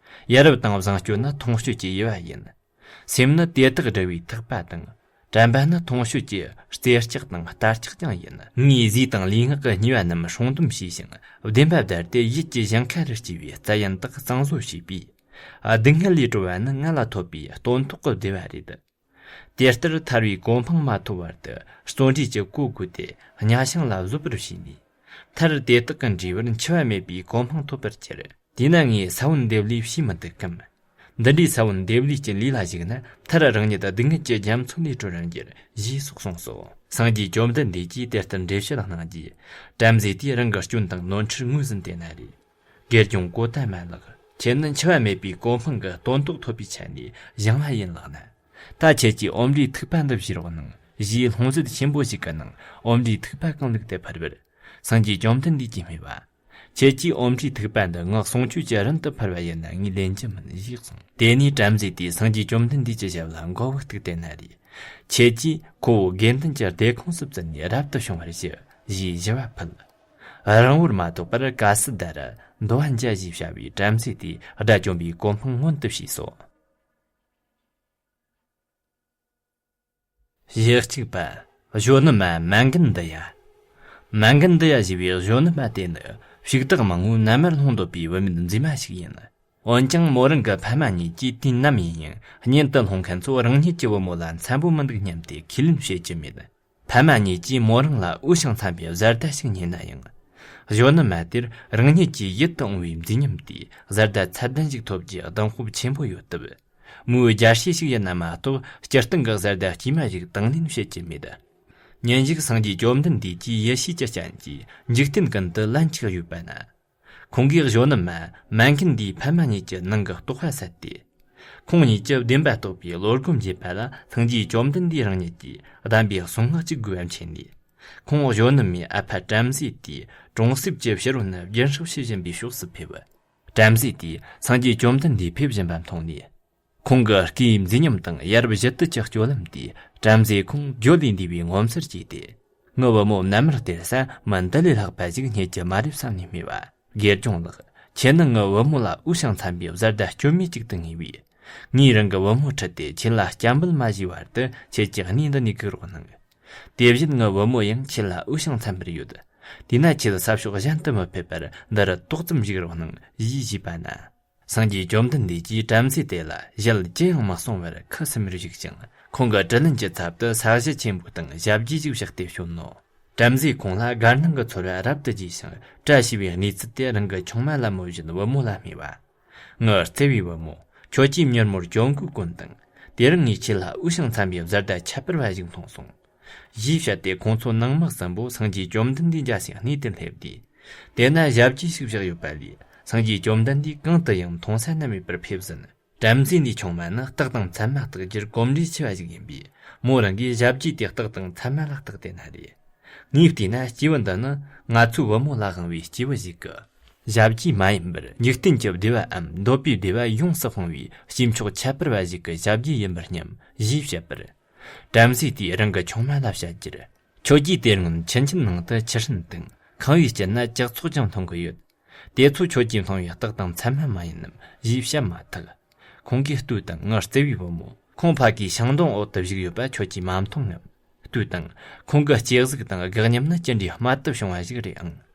ཡ་རབས་དང་བཟང་སྤྱོད་ནི་མཐོང་སྤྱོད་ཀྱི་དབྱེ་བ་ཡིན། སེམས་ནི་དེ་དག་སྒྲུབ་པའི་ཐག་པ་དང་། དྲན་པ་ནི་མཐོང་སྤྱོད་ཀྱི་རྩེ་ལྕག་དང་རྟ་ལྕག་ཀྱང་ཡིན། ངས་ཟས་དང་ལུས་ངག་གི་ཉེས་པ་རྣམས་སྲུང་སྡོམ་བྱས་ཤིང་བདེན་པ་བདར་ཏེ་ཡིད་ཀྱི་ཞིང་ཁ་རུ་སྐྱེ་བའི་རྩལ་ཡན་དག་གཙང་བཟོ་བྱས་པས། སྡུག་བསྔལ་ལས་གྲོལ་བ་ནི་ང་ལ་ཐོབ་པའི་སྟོན་ཐོག་གི་བདེ་བ་རེད། དེ་ལྟར་ཐར་བའི་གོ་འཕང་མ་ཐོབ་བར་དུ་བརྩོན་འགྲུས་ཀྱི་གོ་བགོས་ཏེ་གཉའ་ཤིང་ལ་བཟོད་པར་བྱས་ནས། མཐར་དེ་དག་གི་འབྲས་བུར་འཆི་བ་མེད་པའི་གོ་འཕང་ཐོབ་པར་གྱུར། དེས་ན་ངས་ས་བོན་འདེབས་ལས་བྱས་མི་འདུག་གམ། འདི་འདྲའི་ས་བོན་འདེབས་ལས་ཀྱི་ལས་ལ་ཞུགས་ན་མཐར་རང་ཉིད་སྡུག་བསྔལ་གྱི་རྒྱ་མཚོ་ལས་གྲོལ་རུ་འགྱུར། ཞེས་སོགས་གསུངས་སོ། སངས་རྒྱས་བཅོམ་ལྡན་འདས་ཀྱིས་དེ་ལྟར་འགྲེལ་བཤད་གནང་རྗེས། བྲམ་ཟེ་དེས་རང་གི་སྐྱོན་དང་ནོར་འཁྲུལ་ངོས་ཟིན་ཏེ་ན་རེ། དགེ་སྦྱོང་གོ་ཏ་མ་ལགས། ཁྱེད་ནི་འཆི་བ་མེད་པའི་གོ་འཕང་གི་སྟོན་ཐོག་ཐོབ་པའི་ཆ་ནས་ཞིང་བ་ཡིན་ལགས་ན། ད་ཁྱེད་ཀྱིས་ཨོམ་རིའི་ཐིགས་པ་འདི་བཞེས་རོགས་གནང་། ཞེས་ལྷུང་བཟེད་ཆེན་པོ་ཞིག་གི་ནང་ཨོམ་རིའི་ཐིགས་པ་གང་བླུགས་ཏེ་ཕུལ་བར། སངས་རྒྱས་བཅོམ་ལྡན་འདས་ཀྱིས་སྨྲས་པ། ཁྱེད་ཀྱིས་ཨོམ་རིའི་ཐིགས་པ་འདི་ངག་ཟུང་འཇུག་གི་རིན་དུ་ཕུལ་བ་ཡིན་ན་ངས་ལེན་རྒྱུ་མིན་ཞེས་གསུངས། དེ་ནས་བྲམ་ཟེ་དེས་སངས་རྒྱས་བཅོམ་ལྡན་འདས་ཀྱི་ཞབས་ལ་མགོ་བོ་གཏུགས་ཏེ་ན་རེ། ཁྱེད་ཀྱིས་ཁོ་བོ་དགེ་འདུན་གྱི་སྡེ་ཁོངས་སུ་བཙུད་ནས་རབ་ཏུ་བྱུང་བར་ཞུ། ཞེས་ཞུ་བ་ཕུལ། རིང་བོར་མ་ཐོགས་པར་ག་སི་དྷ་ར་མདོ་ཧན་ཅ་ཞེས་བྱ་བའི་བྲམ་ཟེ་དེས་དགྲ་བཅོམ་པའི་གོ་འཕང་མངོན་དུ་བྱས་སོ། གཞི་གཅིག་པ། གཞོན་ནུ་མ་མན་གན་དི་ཡ། མན་གན་དི་ཡ་ཞེས་པའི་གཞོན་ནུ་མ་དེ་ནི་ཕྱུག་བདག་མང་བོའི་ནམ་མཁར་ལྷུང་འདོད་པའི་བུད་མེད་མཛེས་མ་ཞིག་ཡིན། འོན་ཀྱང་མོ་རང་གི་ཕ་མ་གཉིས་ཀྱིས་དུས་ནམ་ཡིན་ཡང་གཉེན་དུ་སློང་མཁན་ཚོ་རང་ཉིད་ཀྱི་བུ་མོ་ལ་འཚམ་པོ་མི་འདུག་སྙམ་སྟེ་ཁས་ལེན་བྱེད་ཀྱི་མེད། ཕ་མ་གཉིས་ཀྱིས་མོ་རང་ལ་འུ་ཞིང་འཚམ་པའི་བཟའ་ཟླ་ཞིག་རྙེད་ན་ཡང་། གཞོན་ནུ་མ་དེར་རང་ཉིད་ཀྱི་ཡིད་དུ་འོང་བའི་མཛེས་ཉམས་དེས་བཟའ་ཟླ་ཚད་ལྡན་ཞིག་ཐོབ་རྒྱུའི་གདེང་སྤོབས་ཆེན་པོ་ཡོད་སྟབས། མོའི་རྒྱལ་སྲས་ཤིག་ཡིན་ན་མ་གཏོགས་སྤྱིར་བཏང་གི་བཟའ་ཟླ་དཀྱུས་མ་ཞིག་དང་ལེན་བྱེད་ཀྱི་མེད། ཉིན་ཞིག་སངས་རྒྱས་བཅོམ་ལྡན་འདས་ཀྱིས་ཡེ་ཤེས་ཀྱི་སྤྱན་གྱིས་འཇིག་རྟེན་ཀུན་ཏུ་ལན་གཅིག་གཡོས་པ་ན། ཁོང་གིས་གཞོན་ནུ་མ་མན་གན་དིའི་ཕ་མ་གཉིས་ཀྱི་ནང་གི་རྟོག་པ་བསལ་ཏེ། ཁོང་གཉིས་ཀྱི་བདེན་པ་རྟོགས་པའི་བློ་སྒོ་འབྱེད་པ་ལ་སངས་རྒྱས་བཅོམ་ལྡན་འདས་རང་ཉིད་ཀྱིས་གདམས་པའི་གསུང་ངག་ཅིག་དགོས་པ་མཁྱེན་ནས། ཁོང་གཞོན་ནུ་མའི་ཨ་ཕ་བྲམ་ཟེ་དེས་གྲོང་གསེབ་ཀྱི་ཕྱི་རོལ་ན་རྒྱུན་སྲེག་བྱེད་བཞིན་པའི་ཕྱོགས་སུ་ཕེབས། བྲམ་ཟེ་དེས་སངས་རྒྱས་བཅོམ་ལྡན་འདས་ཕེབས་བཞིན་པ་མཐོང་ནས། ཁོང་གི་སྐུའི་མཛེས་ཉམས་དང་ཡ་རབས་གཞི་བསྟོད་ཀྱི་སྤྱོད་ལམ་དེས་བྲམ་ཟེ་ཁོང་བརྗོད་ལས་འདས་པའི་ངོ་མཚར་སྐྱེས་ཏེ། ངའི་བུ་མོ་མནའ་མར་སྟེར་ས་མི་འདི་ལས་ལྷག་པ་ཞིག་རྙེད་ཀྱི་མ་རེད་བསམ་ནས་སྨྲས་པ། དགེ་སྦྱོང་ལགས། ཁྱེད་ནི་ངའི་བུ་མོ་ལ་འུ་ཞིང་འཚམ་པའི་བཟའ་ཟླ་སྐྱོན་མེད་ཅིག་ཏུ་ངེས་པས། ངས་རང་གི་བུ་མོ་ཁྲིད་དེ་ཁྱེད་ལ་སྐྱབས་འབུལ་མ་བྱས་བར་དུ་ཁྱེད་ཀྱི་གནས་འདི་ནས་བཀུག་རོགས་གནང་། དེ་བཞིན་ངའི་བུ་མོ་ཡང་ཁྱེད་ལ་འུ་ཞིང་འཚམ་པར་ཡོད། དེས་ན་ཁྱེད་ས་ཕྱོགས་གཞན་དུ་མི་ཕེབས་པར་འདིར་ཏོག་ཙམ་བཞུགས་རོགས་གནང་ཞེས་ཞུས་པ་ན། སངས་རྒྱས་བཅོམ་ལྡན་འདས་ཀྱིས་བྲམ་ཟེ་དེ་ལ་ཞལ་ཅི་ཡང་མི་གསུང་བར་ཁུ་སིམ་མེར་བཞུགས་ཤིང་། ཁོང་གི་དྲི་ལན་གྱི་ཚབ་ཏུ་ས་གཞི་ཆེན་པོ་དང་ཞབས་རྗེས་ཤིག་བཞག་སྟེ་བྱོན་ནོ། བྲམ་ཟེས་ཁོང་ལ་དགའ་སྣང་གི་ཚོར་བ་རབ་ཏུ་རྒྱས་ཤིང་། བཀྲ་ཤིས་པའི་གནས་ཚུལ་དེ་རང་གི་ཆུང་མ་ལ་མོས་བཞིན་བུ་མོ་ལ་སྨྲས་པ། ངའི་བརྩེ་བའི་བུ་མོ། ཁྱོད་ཀྱིས་མྱུར་མོར་གྱོང་གུན་གོན་དང་། དེ་རིང་ངས་ཁྱེད་ལ་འུ་ཞིང་འཚམ་པའི་བཟའ་ཟླ་ཁྱད་པར་བ་ཞིག་མཐོང་སོང་། ཞེས་བཤད་དེ་ཁོང་ཚོ་ནང་མི་གསུམ་པོ་སངས་རྒྱས་བཅོམ་ལྡན་འདས་མཇལ་སའི་གནས་དེར་སླེབས་ཏེ། དེ་ན་ཞབས་རྗེས་ཤིག་བཞག་ཡོད་པ་ལས་སངས་རྒྱས་བཅོམ་ལྡན་འདས་གང་དུ་ཡང་མཐོང་ས་ན་མེད་པར་ཕེབས་ཟིན། བྲམ་ཟེ་འདིའི་ཆུང་མ་ནི་སྟག་དང་ཚལ་མ་བརྟག་རྒྱུར་གོམས་འདྲིས་ཆེ་བ་ཞིག་ཡིན་པས། མོ་རང་གིས་ཞབས་རྗེས་དེ་སྟག་དང་ཚལ་མ་ལ་བརྟགས་ཏེ་ན་རེ། ངས་བལྟས་ན་སྐྱེས་བུ་འདི་ནི་ང་ཚོའི་བུ་མོ་ལ་དབང་བའི་སྐྱེས་བུ་ཞིག་གི། ཞབས་རྗེས་མ་ཡིན་པར་འཇིག་རྟེན་གྱི་བདེ་བའམ་འདོད་པའི་བདེ་བ་ཡོངས་སུ་སྤོང་བའི་སྐྱེས་མཆོག་ཁྱད་པར་བ་ཞིག་གི་ཞབས་རྗེས་ཡིན་པར་སྙམ་ཞེས་བཤད་པར། བྲམ་ཟེ་དེས་རང་གི་ཆུང་མ་ལ་བཤད་རྒྱུར། ཁྱོད་ཀྱིས་དེ་སྔོན་ཁྱིམ་ཆེན་ནང་དུ་ཁྱི་ཧྲན་དང་ཁང་བའི་དཀྱིལ་ན་ལྕགས་ཚོགས་ཀྱང་མཐོང་གི་ཡོད། དེ་ཚོ་ཁྱོད་ཀྱིས་མཐོང་བའི་སྟག་དང་ཚལ་མ་མ་ཡིན་ནམ་ཞེས་བཤད་མ་ཐག་ཁོང་གིས་ལྟོས་དང་། ངའི་བརྩེ་བའི་བུ་མོ། ཁོང་ཕ་གིའི་ཤིང་སྡོང་འོག་ཏུ་བཞུགས་ཡོད་པ་ཁྱོད་ཀྱིས་མ་མཐོང་ངམ། དུས་དང་། ཁོང་གི་སྐྱེ་གཟུགས་དང་དགག་ཉམས་ནི་ཅི་འདྲའི་རྨད་དུ་བྱུང་བ་ཞིག་རེད་ཨང་།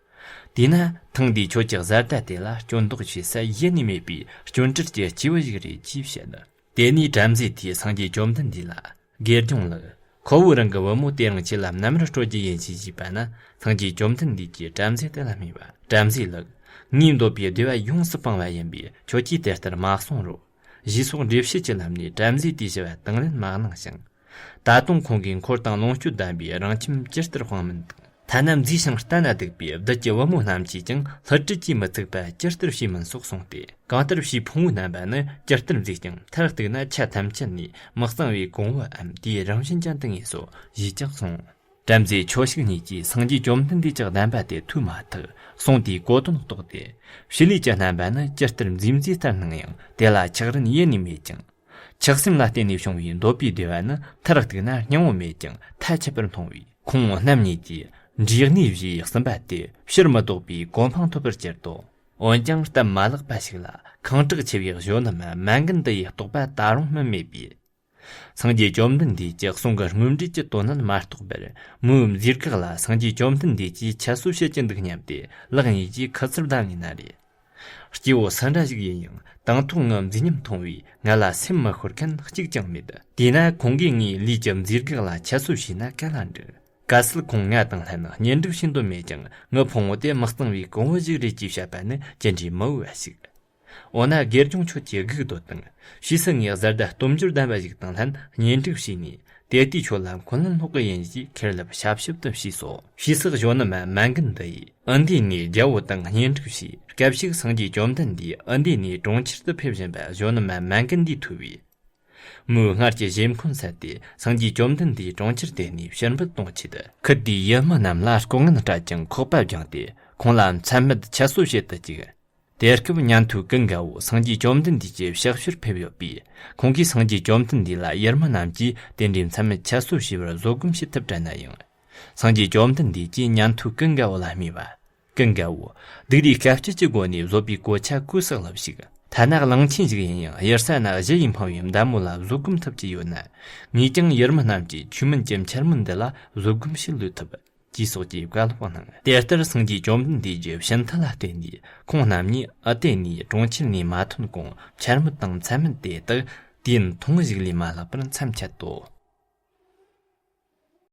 དེས་ན་ཐེངས་འདིའི་ཁྱོད་ཀྱི་བཟའ་ཟླ་དེ་ལ་སྐྱོན་འདོགས་བྱེད་ས་ཡེ་ནས་མེད་པའི་སྐྱོན་བྲལ་གྱི་སྐྱེས་བུ་ཞིག་རེད་ཅེས་བཤད། དེ་ནས་བྲམ་ཟེ་དེས་སངས་རྒྱས་བཅོམ་ལྡན་འདས་ལ། དགེ་སྦྱོང་ལགས། ཁོ་བོའི་རང་གི་བུ་མོ་དེ་རིང་ཁྱེད་ལ་མནའ་མར་སྤྲོད་རྒྱུ་ཡིན་ཞེས་ཞུས་པ་ན། སངས་རྒྱས་བཅོམ་ལྡན་འདས་ཀྱིས་བྲམ་ཟེ་དེ་ལ་སྨྲས་པ། བྲམ་ཟེ་ལགས། ངས་འདོད་པའི་བདེ་བ་ཡོངས་སུ་སྤང་བ་ཡིན་པས་ཁྱོད་ཀྱིས་དེ་ལྟར་མ་གསུང་རོགས། ཞེས་སོགས་འགྲེལ་བཤད་ཀྱི་ལམ་ནས་བྲམ་ཟེ་དེའི་ཞུ་བ་དང་ལེན་མ་གནང་ཞིང་། ད་དུང་ཁོང་གིས་འཁོར་དང་ལོངས་སྤྱོད་ལྡན་པའི་རང་ཁྱིམ་ཇི་ལྟར་སྤང་མིན་དང་། ཐ་ན་མཛེས་ཤིང་ལྟ་ན་སྡུག་པའི་བདུད་ཀྱི་བུ་མོ་རྣམས་ཀྱིས་ཀྱང་བསླུ་བྲིད་ཀྱིས་མི་ཚུགས་པ་ཇི་ལྟར་བྱས་མིན་སོགས་གསུངས་ཏེ། གང་ལྟར་བྱས་ཕུང་བོའི་རྣམ་པ་ནི་ཇི་ལྟར་མཛེས་ཀྱང་མཐར་གཏུགས་ན་ཆ་ཐམས་ཅད་ནས་མི་གཙང་བའི་གོང་བུའམ་དེའི་རང་བཞིན་ཅན་དུ་ངེས་སོ་ཞེས་ཀྱང་གསུངས། བྲམ་ཟེ་ཁྱོ་ཤུག་གཉིས་ཀྱིས་སངས་རྒྱས་བཅོམ་ལྡན་འདས་ཀྱི་གདམས་པ་དེ་ཐོས་མ་ཐག་གསུང་དེའི་གོ་དོན་རྟོགས་ཏེ། བྱི་ལུས་ཀྱི་རྣམ་པ་ནི་ཇི་ལྟར་མཛེས་མཛེས་ལྟར་སྣང་ཡང་དེ་ལ་ཆགས་རིན་ཡེ་ནས་མེད་ཅིང་། ཆགས་སེམས་ལ་བརྟེན་ནས་བྱུང་བའི་འདོད་པའི་བདེ་བ་ནི་མཐར་གཏུགས་ན་སྙིང་པོ་མེད་ཀྱང་མཐའ་ཆད་པར་མཐོང་བས། ཁོང་རྣམ་གཉིས་ཀྱིས་འབྲས་གནས་བཞིའི་གསུམ་པ་དེ་ཕྱིར་མི་ལྡོག་པའི་གོ་འཕང་ཐོབ་པར་གྱུར་ཏོ། འོན་ཀྱང་སྟབས་མ་ལེགས་པ་ཞིག་ལ་ཁེངས་དྲེགས་ཆེ་བའི་གཞོན་ནུ་མ་མན་གན་དི་ཡི་རྟོགས་པ་ད་རུང་སྨིན་མེད་པས། སངས་རྒྱས་བཅོམ་ལྡན་འདས་ཀྱི་གསུང་གི་དངོས་འབྲེལ་གྱི་དོན་ནི་མ་རྟོགས་པར་མོའི་མཛེས་སྒེག་ལ་སངས་རྒྱས་བཅོམ་ལྡན་འདས་ཀྱིས་ཁྱད་གསོད་བྱེད་ཀྱི་འདུག་སྙམ་སྟེ་ལག་གཉིས་ཀྱིས་ཁུ་ཚུར་བརྡབས་ནས་ན་རེ། སྐྱེ་བོ་སུ་འདྲ་ཞིག་ཡིན་ཡང་དང་ཐོག་ངའི་མཛེས་ཉམས་མཐོང་བས་ང་ལ་སེམས་མི་ཤོར་མཁན་གཅིག་ཀྱང་མེད། དེས་ན་ཁོང་གིས་ངའི་ལུས་ཀྱི་མཛེས་སྒེག་ལ་ཁྱད་གསོད་བྱས་ན་ག་ལ་འགྲིག་གལ་སྲིད་ཁོང་ང་དང་ལྷན་གཉེན་སྒྲིག་བྱེད་འདོད་མེད་ཀྱང་ངའི་ཕུང་པོ་དེ་མི་གཙང་བའི་གོང་བུ་ཞིག་རེད་ཅེས་བཤད་པ་ནི་ཅི་འདྲའི་མི་འོས་པ་ཞིག་འོ་ན་དགེ་སྦྱོང་ཁྱོད་ཀྱི་སྒུག་སྡོད་དང་། ཕྱིས་སུ་ངའི་བཟའ་ཟླ་སྟོབས་འབྱོར་ལྡན་པ་ཞིག་དང་ལྷན་གཉེན་སྒྲིག་བྱས་ནས་དེ་དུས་ཁྱོད་ལ་འཁོན་ལན་སློག་གི་ཡིན་ཞེས་ཁེར་ལབ་ཞབས་ཞུབ་ཏུ་ཞུས་སོ། ཕྱིས་སུ་གཞོན་ནུ་མ་མན་གན་དི་ཡིས་ཨིན་དི་ནས་རྒྱལ་པོ་དང་གཉེན་སྒྲིག་བྱས། སྐབས་ཤིག་སངས་རྒྱས་བཅོམ་ལྡན་འདས་ཨིན་དི་ནས་གྲོང་ཁྱེར་དུ་ཕེབས་བཞིན་པ་གཞོན་ནུ་མ་མན་གན་དི་ཐོས་པས། མོས་སྔར་གྱི་བཞེས་འཁོན་བསལ་ཏེ་སངས་རྒྱས་བཅོམ་ལྡན་འདས་གྲོང་ཁྱེར་དེ་ནས་ཕྱིར་འབུད་གཏོང་ཆེད། ཁུར་དེའི་ཡུལ་མི་རྣམས་ལ་ལྐོག་རྔན་སྤྲད་ཅིང་ཁོག་པ་བརྒྱངས་ཏེ་ཁོང་ལ་མཚམས་མེད་ཁྱད་གསོད་བྱེད་དུ་བཅུག་དེ་སྐབས་ཉན་ཐོས་ཀུན་དགའ་བོ་སངས་རྒྱས་བཅོམ་ལྡན་འདས་ཀྱི་ཕྱག་ཕྱིར་ཕེབས་ཡོད་པས། ཁོང་གིས་སངས་རྒྱས་བཅོམ་ལྡན་འདས་ལ་ཡུལ་མི་རྣམས་ཀྱིས་དེ་འདྲའི་མཚམས་མེད་ཁྱད་གསོད་བྱས་པར་བཟོད་སྒོམ་བྱེད་ཐུབ་དྲན་ན་ཡང་། སངས་རྒྱས་བཅོམ་ལྡན་འདས་ཀྱིས་ཉན་ཐོས་ཀུན་དགའ་བོ་ལ་སྨྲས་པ། ཀུན་དགའ་བོ། སྡིག་ལས་དཀའ་སྤྱད་ཀྱི་སྒོ་ནས་བཟོད་པའི་གོ་ཆ་གོས་སུ་བླུགས་ཤིག་ཐ་ན་གླང་ཆེན་ཞིག་ཡིན་ཡང་གཡུལ་ས་ན་གཞུ་ཡིས་འཕངས་པའི་མདའ་མོ་ལ་བཟོད་སྒོམ་ཐུབ་ཀྱི་ཡོད་ན། ངས་ཀྱང་ཡུལ་མི་རྣམས་ཀྱིས་ཆོས་མིན་གྱི་འཆར་སྨོན་འདི་ལ་བཟོད་སྒོམ་ཞིག་ལུས་ཐུབ། ཅེས་སོགས་ཀྱི་བཀའ་སློབ་གནང་། དེ་ལྟར་སངས་རྒྱས་བཅོམ་ལྡན་འདས་ཀྱི་བྱིན་མཐུ་ལ་བརྟེན་ནས་ཁོང་རྣམ་གཉིས་ཨི་ཏེ་ནས་གྲོང་ཁྱེར་ནས་མ་ཐོན་གོང་འཆར་སྨོན་དང་མཚམས་མེད་དེ་དག་དུས་ཡུན་ཐུང་ངུ་ཞིག་ལས་མ་ལྷག་པར་མཚམས་ཆད་དོ།